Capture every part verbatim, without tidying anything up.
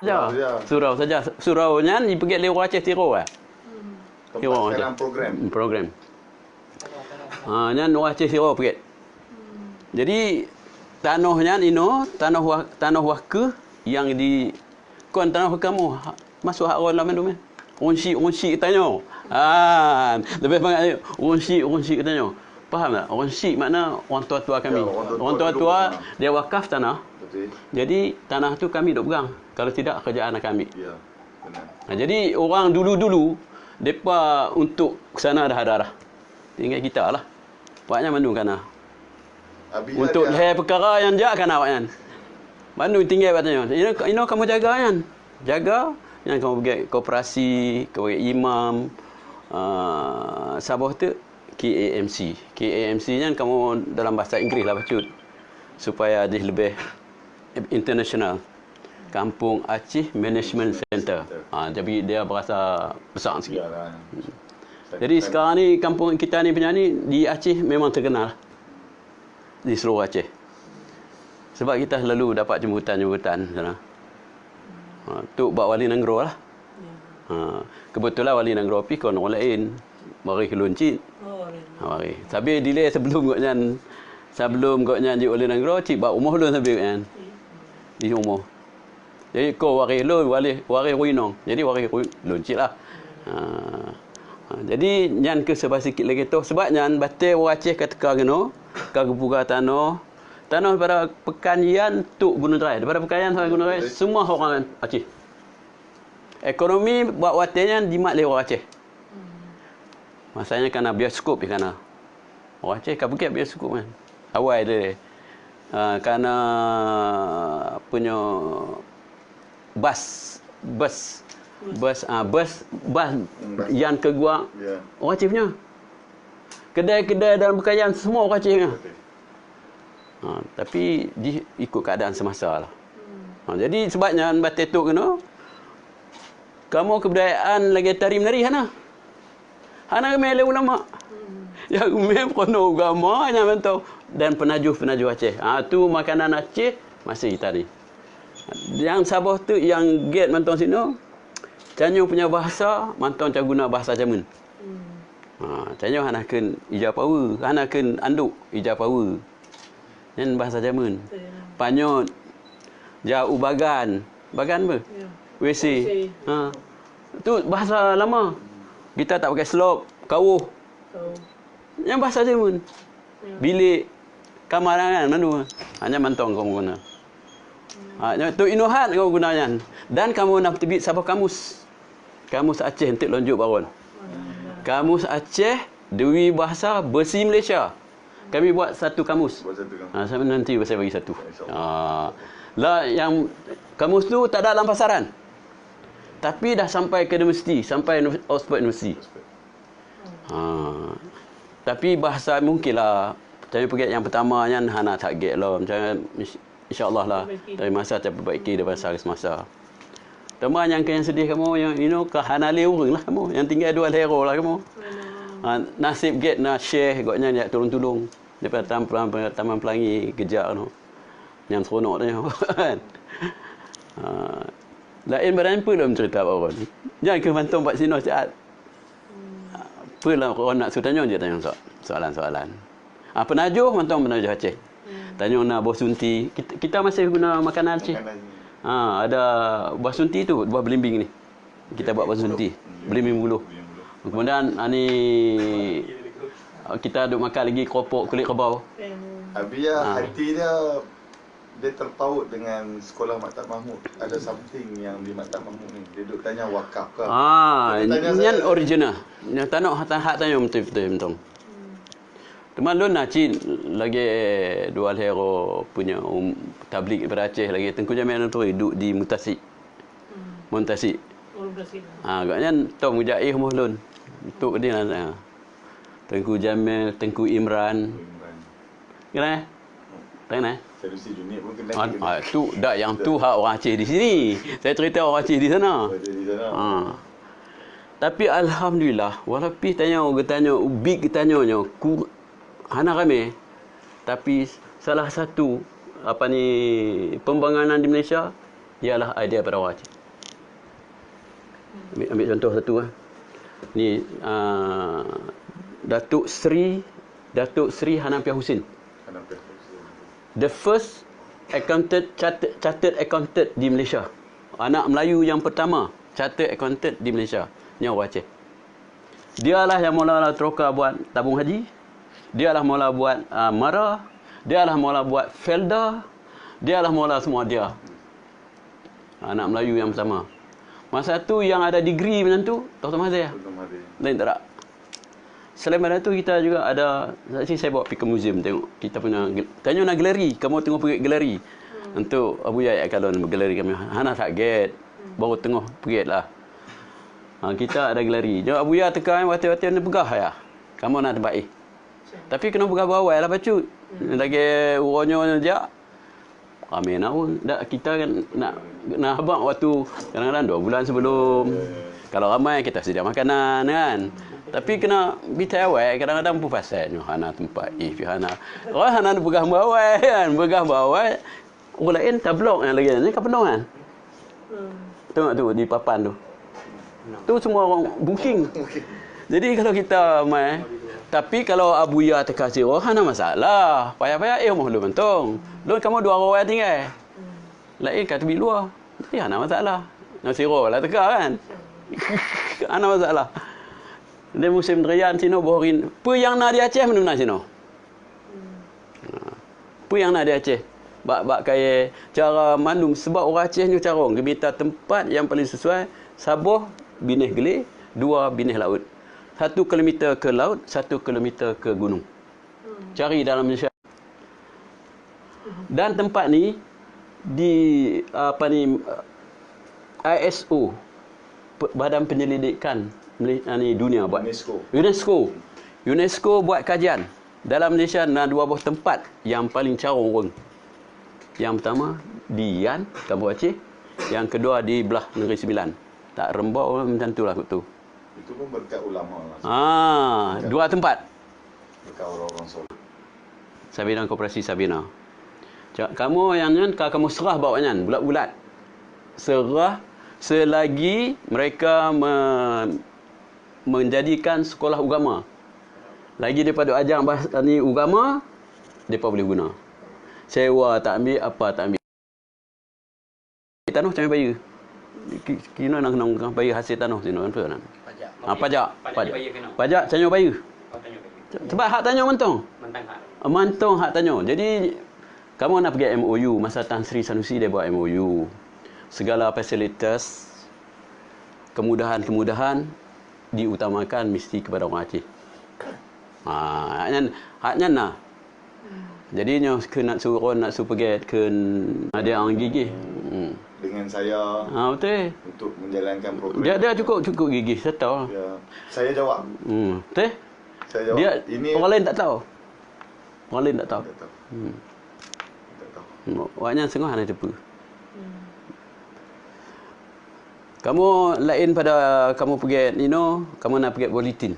saja. Surau saja. Surau saja. Surau nyan jipeugét lé ureueng Aceh sidroe, eh. Tempat Sidroe saja. Sekarang program. Hmm, program. Ha, nyan ureueng Aceh sidroe peugét. Jadi, tanoh nyan inoe, tanoh wa-, tanoh wakeuh nyang di, kon tanoh kamoe, ha, masuk hak ureueng lam mandum, eh. Ureueng syiek, ureueng syiek tanyoe. Ha, leubeh mangat lagi, ureueng syiek, ureueng syiek tanyoe. Paham tak? Ureueng syiek makna orang tua-tua kami. Ya, orang tua-tua dulu, ha. Orang tua-tua, dia wakaf tanah. Betul. Jadi, tanah tu kami dok pegang. Kalau tidak, kerja anak kami. Ya, benar. Ha, jadi, orang dulu-dulu, depa untuk ke sana dah ada dah. Tinggai kita lah. Awaknyan mandum ka na. Untuk lhèe peukara nyang jak ka na awaknyan. Mandum tinggai bak tanyoe. Inoe, inoe kamoe jaga nyan. Jaga, nyan kamoe peugét koperasi, kamoe peugét imam, ah, saboh teuk K A M C. K A M C nyan kamoe dalam bahasa Inggris lah bacut. Supaya jih leubeh international. Kampung Aceh Management Center. Ha, jadi dia berasa besar sikit. Iyalah. Jadi sekarang ni kampung kita ni punya ni di Aceh memang terkenal di seluruh Aceh. Sebab kita selalu dapat jemputan-jemputan sana. Ha, tu bak wali nanggroe lah. Ha, kebetulan wali nanggroe pih kon ureueng laén. Waréh lôn cit. Oh, waréh. Ha, waréh. Tapi dilèe sebelum gobnyan, sebelum gobnyan jeuet wali nanggroe, cit bak rumoh lôn sabe gobnyan. Di rumoh. Jadi, ko waréh lôn, waréh, waréh ureueng inong. Jadi, waréh ureueng lôn cit lah. Ha. Ha, jadi, nyan keuh seubab sikit lagèe toh. Sebab nyan, batèe ureueng Aceh ka teuka keunoe, ka geupeugah tanoh. Tanoh daripada Pekan Yan tok Gunong Jrai. Daripada Pekan Yan sampai Gunong Jrai, semua orang Aceh. Ekonomi bak watèe nyan jimat lé ureueng Aceh. Masa nyan ka na bioskop di kana. Ureueng Aceh ka peugèt bioskop kan. Awai lé. Ah, ka na apa nyoe, bas, bus. Bus, ah, bus, bus Yan keu gua. Ya. Ureueng Aceh punya. Kedai-kedai dalam Pekan Yan semua ureueng Aceh punya. Betul. Ha, tapi jih ikut keadaan semasa lah. Ha, jadi sebab nyan batèe tok keunoe, kamoe keubudayaan lagèe tari menari hana. Hana geumè lé ulama. Nyang geumè peurunoe agama nyan mantong dan peunajoh-peunajoh Aceh. Ha, tu makanan Aceh masih tari. Nyang saboh teuk nyang gèt mantong sinoe, tanyoe punya bahasa mantong taguna bahasa jameun. Ha, tanyoe hana kheun ija paweue, hana kheun andok ija paweue. Nyan bahasa jameun. Betul. Panyöt, ja u bagan. Bagan apa? Ya. W C. W C. Ha. Tu bahasa lama. Kita tak pakai selop, kawöh. Kawöh. Nyan bahasa jameun. Ya. Bilik, kamar kan, manu. Hanya mantong kamoe guna. Ha, nyan tu inoe that kamoe guna nyan. Dan kamoe na teubiet saboh kamus. Kamus Aceh enteuk lôn jok baron. Kamus Aceh, Dewi Bahasa Besi Malaysia. Kami buat satu kamus. Buat satu kamus. Ha, sama nanti saya bagi satu. InsyaAllah. Ha. Lah, yang kamus tu tak ada dalam pasaran. Tapi dah sampai ke universiti, sampai Oxford University. Ha. Tapi bahasa mungkinlah, tapi peugét nyang pertama nyan hana that gét lom. Macam, insya-, insya-Allah lah. Tapi masa terperbaiki daripada masa ke semasa. Teuma nyang keu nyang sedih kamoe, nyang inoe ka hana lé ureueng lah kamoe. Nyang tinggai dua lhèe droe lah kamoe. Ha, naseb gét na syekh gobnyan jak tulông-tulông. Daripada tam-, Taman Pelangi geujak noh. Nyang seronok tanyoe. Ha. Laén barang peue lom cerita bak ureueng. Nyan keuh mantong bak sinoe siat. Peue lah ureueng nak su tanyoe je tanyoe so-, soalan-soalan. Ah, peunajoh mantong peunajoh Aceh. Tanyoe na boh sunti. Kita, kita masih guna makanan Aceh. Makanan. Ha, ada buah sunti tu, buah belimbing ni. Kita buat boh sunti. Belimbing buluh. Kemudian, ah, ni, ah, kita duk makan lagi keropok kulit kerbau. Abi ya, ha, hati dia, dia terpaut dengan sekolah Maktab Mahmud. Ada something yang di Maktab Mahmud ni. Dia duk tanya wakaf ke? Ah, dia tanya nyan saya. Original. Nyang tanoh hak, hak tanyoe beutôi-beutôi mantong. Teuma lôn na cit lagèe dua lhèe droe punya um, tablig daripada Aceh lagèe Teungku Jamil Nanturi duk di Mutasik. Mutasik. Oh, Mutasik. Ha, gobnyan tom geujak éh rumoh lôn. Tok di na, ha. Teungku Jamil, Teungku Imran. Kenal? Tak kenal? Sanusi Junid pun kenal. Ah, ah, tu dak nyang tu hak orang Aceh di sini. Saya cerita orang Aceh di sana. Oh, Aceh di sana. Ha. Tapi alhamdulillah, walaupun tanyoe geutanyoe, ubit geutanyoe nyoe, ku, hana ramé. Tapi salah satu, apa ni, pembangunan di Malaysia, Ialah idea pada orang Aceh. Ambil, ambil contoh satu, eh. Ni, ah, Datuk Seri, Datuk Seri Hanafiah Husin. The first accountant, chartered, chartered accountant di Malaysia. Anak Melayu yang pertama chartered accountant di Malaysia. Nyoe orang Aceh. Dialah yang mula-mula troka buat tabung haji. Dialah mula buat, ah, MARA. Dialah mula buat Felda. Dialah mula semua dia. Anak Melayu yang pertama. Masa tu yang ada degree macam tu, Doktor Mahathir. Doktor Mahathir. Lain tak ada. Selain daripada tu, kita juga ada, saksi saya bawa pergi ke museum tengok. Kita punya gel-, tanyoe na galeri, kamoe teungoh peuget galeri. Hmm. Untuk Abuya jak kalon galeri kami. Hana that get, hmm, baru teungoh peuget lah. Ha, kita ada galeri. Nyoe Abuya teuka, watèe-watèe neupeugah ya. Kamoe na teumpat éh. Tapi keuneuk peugah bak awai lah bacut. Hmm. Lagèe uroe nyoe jak, ramè na ureueng. Dak, kita kan nak, nak habaq waktu kadang-kadang dua bulan sebelum. Kalau ramai, kita sedia makanan, kan. Tapi keuneuk bi that awai, kadang-kadang pun pasai nyoe hana teumpat, eh, pih hana. Orang hana peugah bak awai, kan. Peugah bak awai, ureueng laén tablok nyang lagèe nyan, ka peunoh, kan. Hmm. Tengok tu, di papan tu. Tu semua orang booking. Jadi kalau kita mai, tapi kalau Abuya teuka sidroe, hana masalah. Payah-payah, eh, rumoh lôn mantong. Lôn kamoe dua orang tinggai. Laén ka teubiet luwa. Jadi hana masalah. Nyoe sidroe lah teuka, kan. Hana masalah. Di musim durian sinoe, boh rin. Peue nyang na di Aceh, meunyo na sinoe. Ha. Peue nyang na di Aceh? Bak, bak kayèe cara mandum, sebab ureueng Aceh nyoe carông, geumita teumpat nyang paleng sesuai, saboh binéh glé, dua binéh laôt. Satu kilometer ke laut, satu kilometer ke gunung. Cari dalam Malaysia. Dan teumpat ni di, apa ni, I S O, pe-, Badan Penyelidikan Meli-, ni, Dunia buat. UNESCO. UNESCO. UNESCO buat kajian. Dalam Malaysia na dua boh teumpat nyang paleng carông ureueng. Nyang pertama di Ian, Kampung Aceh. Nyang kedua di blah Negeri Sembilan. Tak reumbau macam tu lah tu. Itu pun berkat ulama lah. Ah, dua tempat. Berkat orang-orang soleh. Sabina, koperasi Sabina. Cak, kamoe nyang nyan ka kamoe seurah bak awaknyan, bulat-bulat. Seurah selagi mereka me-, menjadikan sekolah ugama. Lagi daripada ajang bah-, ni ugama, depa boleh guna. Sewa tak ambil, apa tak ambil. Tanoh tanyoe bayeue. Ki-, kinoe nang, nang, nang bayeue hasil tanoh sinoe, kan, beutôi kan? Pajak. Ah, pajak, pajak pajak. Bayeue keunoe. Pajak tanyoe bayeue. Oh, tanyoe bayeue. Sebab hak tanyoe mantong. Mantong hak. Mantong hak tanyoe. Jadi, kamoe na peugèt M O U, masa Tan Sri Sanusi dia buat M O U. Segala fasilitas, kemudahan-kemudahan diutamakan mesti kepada orang Aceh. Ha, hak nyan, hak nyan na. Jadi nyoe keu nak suruh, nak su peugèt keu ada nyang gigih. Hmm. Dengan saya, ha, betul, untuk menjalankan program. Dia, dia cukup, cukup gigih, saya tahu. Ya, saya jawab. Hmm, betul? Saya jawab. Dia, ini orang lain tak tahu. Orang lain tak tahu. Tak tahu. Hmm. Tak tahu. Awaknyan singoh hana teupeu. Kamoe laén pada kamoe peugèt inoe, kamoe na peugèt bulletin.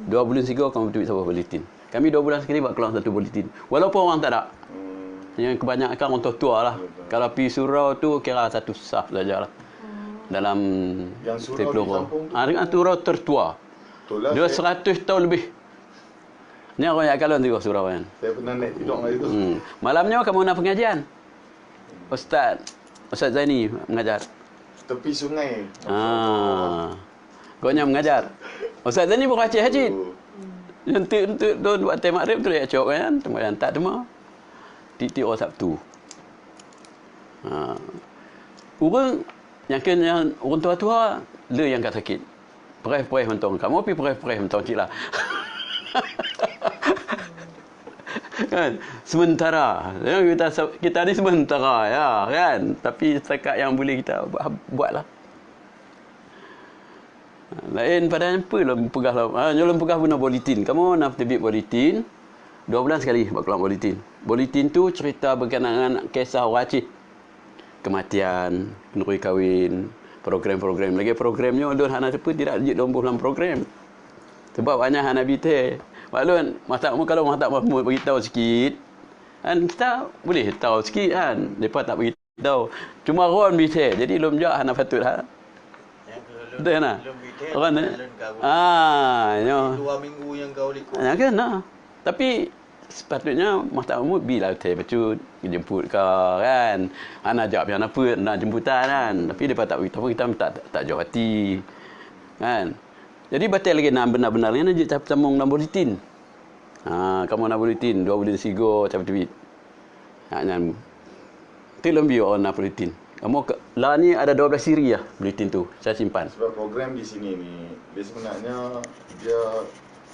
Dua buleuen sigoe kamoe teubiet saboh bulletin. Kami dua bulan sekali bak keluar satu bulletin. Walaupun orang tak ada. Hmm. Yang kebanyakan orang tua-tua lah. Betul. Kalau pi surau tu kira satu saf saja lah. Hmm. Dalam yang surau di kampung tu? Ah, dengan surau tertua. Itulah. Dia saya seratus tahun lebih. Nyan orang jak kalon sigoe surau nyan. Saya pernah naik tidong hari tu. Hmm. Malam nyoe kamoe na pengajian. Ustaz, Ustaz Zaini mengajar. Tepi sungai. Ah. Gobnyan mengajar. Ustaz Zaini bukan Aceh Hajit. Oh. Enteuk-enteuk tu, waktu maghrib tu, dia cok kan, tengok yang tak tema. Tiap-tiap hari Sabtu. Ha. Ureueng nyang keu nyang ureueng tua-tua, le nyang ka sakét. Preh-preh mantong. Kamoe pi preh-preh mantong cit lah. Kan? Sementara. Ya, kita se-, kita ni sementara, ya, kan? Tapi setakat yang boleh kita buat, buatlah. Laén pada nyan peue lôn peugah lom. Ha, nyoe lôn peugah bunoe bulletin. Kamoe na teubiet bulletin. Dua bulan sekali bak keluar bulletin. Bulletin tu cerita berkenaan kisah orang Aceh. Kematian, keuneuk kawen, program-program. Lagèe program nyoe lôn hana teupeu, tidak jeuet lôn boh lam program. Sebab awaknyan hana bi teuh. Bak lôn, masa mu kalau masa mu bagi tahu sikit. Kan kita boleh tahu sikit kan. Depa tak bagi Tau. Cuma ron bithèe. Jadi lôn jak hana patut ha. Betul na? Ron eh? Ah, nyo. Dua minggu yang kau likot. Ya kan? Nah. Tapi sepatutnya Mahkamah Umum bila teh bacut jemput ka kan. Hana jak pian apa nak jemputan kan. Tapi depa tak begitu kita tak tak jauh hati. Kan? Jadi batèe lagèe nan benar-benar nyan jeuet tamong lam bulletin. Ha, kamoe na bulletin, dua bulletin sigo, cabe teubiet. Ha, nyan. Ti lôn biôh na bulletin. Kamoe ke, la ni ada dua belas siri ya bulletin tu. Saya simpan. Sebab program di sini ni, dia sebenarnya dia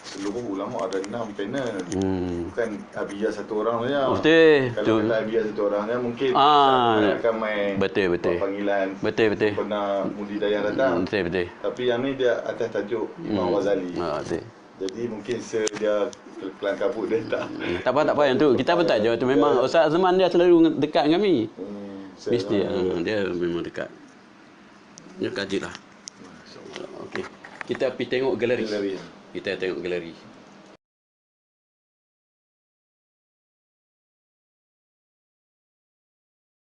seluruh ulama ada enam panel. Hmm. Bukan Abiyah satu orang saja. Oh, betul. Kalau tu. Kata Abiyah satu orang saja mungkin ah, akan main betul, betul. Panggilan. Betul, betul. Pernah Mudi Dayah datang. Hmm, betul, betul. Tapi yang ni dia atas tajuk Imam hmm. Ghazali. Ah, betul. Jadi mungkin se dia kelang kabut dia tak. Hmm, tak apa, tak apa yang tu. Kita pun tak jauh tu memang Ustaz Azman dia selalu dekat dengan kami. Hmm, mesti. Ha, dia memang dekat. Dia kaji lah. Okey. Kita pergi tengok galeri. Galeri. Kita tengok galeri.